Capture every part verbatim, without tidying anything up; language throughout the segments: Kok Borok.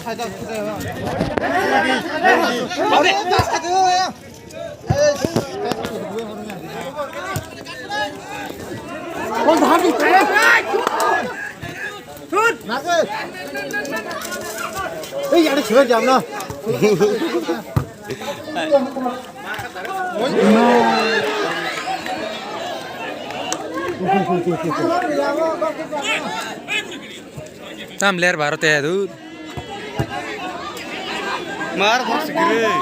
Ei, ada sudah jam na. Tam ler baro te dur. Mar khok sikri.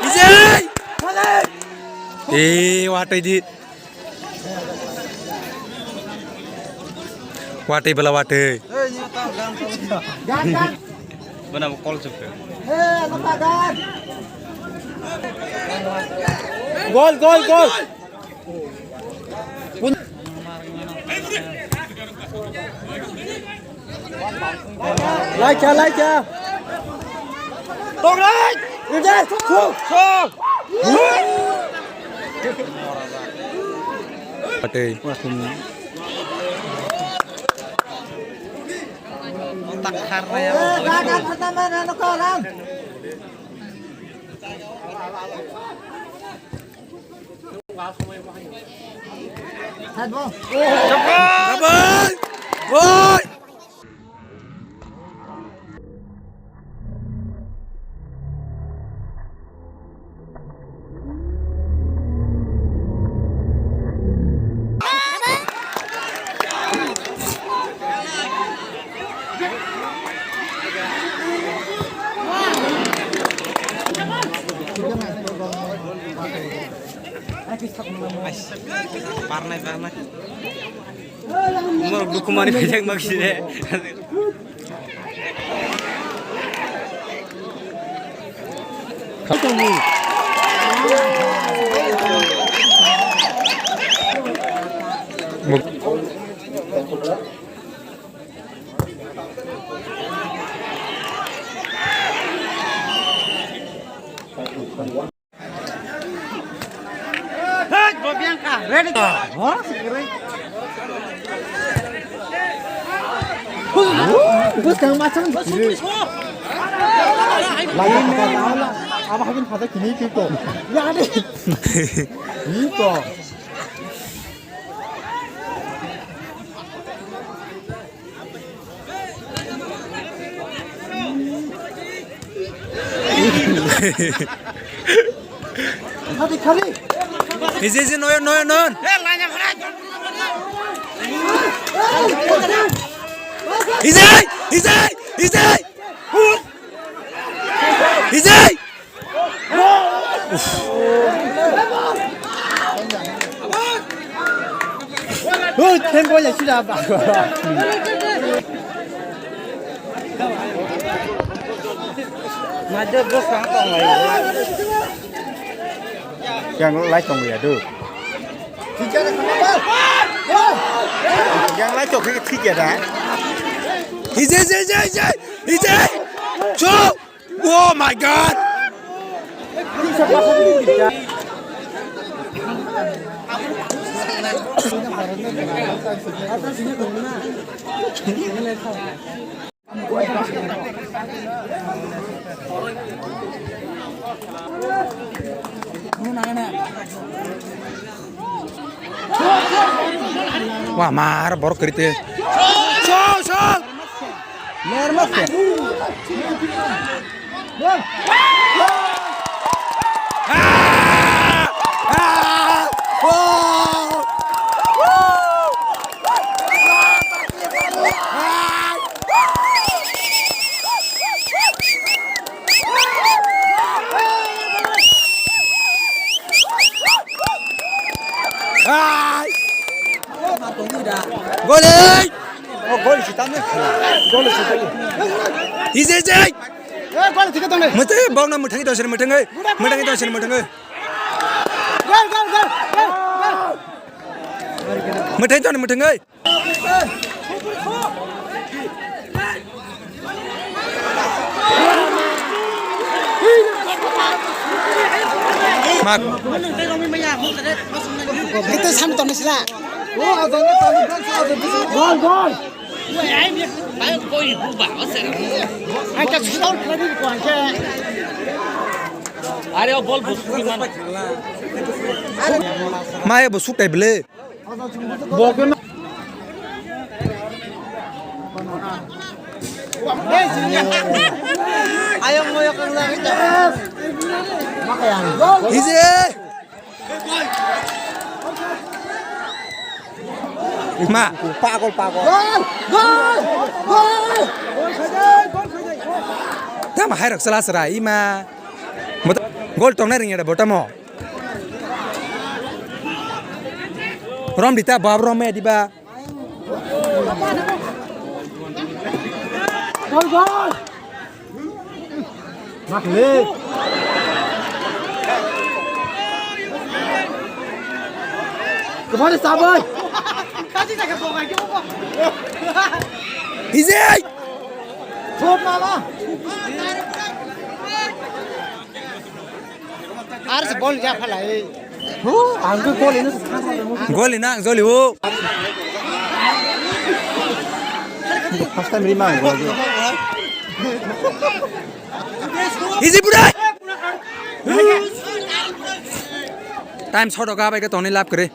Ijai! Eh, watai di. Watai bela watai. Bana kol chukka. Gol, gol, gol. Laikha, laikha. Tongrai. Rijai, su, su. Patei. Takhar na ya. Parnai, parnai. Norok dukumani phaijak makside. Ready? Lagi apa hakin pada kini itu kok. Ya deh. Itu. Ije, ije, noyon, noyon, noyon. Ije, ije, ije. Ije. Ui, tempo ya sudah apa? Major dos kang tong lai. Yang lai tong ya do. Yang lai tong ke tiga dah. Ije, ije, ije, ije, ije. Chuk. Oh my God! Wah, mar borok kerite. Chok, chok. Goli! Oh, gol sitane. Gol sitane. Ije, ije. Eh, gol sitane. Mete bong na muthang to sir muthang ai. Muthang to sir muthang ai. Gol, gol, gol. Gol, gol. Muthang to muthang ai. Kita sam ton sila. Gol, gol. Angka shot lagi ko angka. Are o bol busuk man. Mai busuk tai bele. Ayam moyo kang lagi. Ije. Ma. Pagol, pagol. Gol! Gol! Gol! Tamo hai rok sela sera ima. Gol tongnai ring ya botamo. Rom dita bab rom ya diba. Gol, gol! Makle. Kemana sabai? Ijay! Top mama. Ar se bol ja phalai. Hu, ang ko gol ino. Gol ina, gol hu. First time rima. Easy budai. Time short hoga bai ke toni lap kare.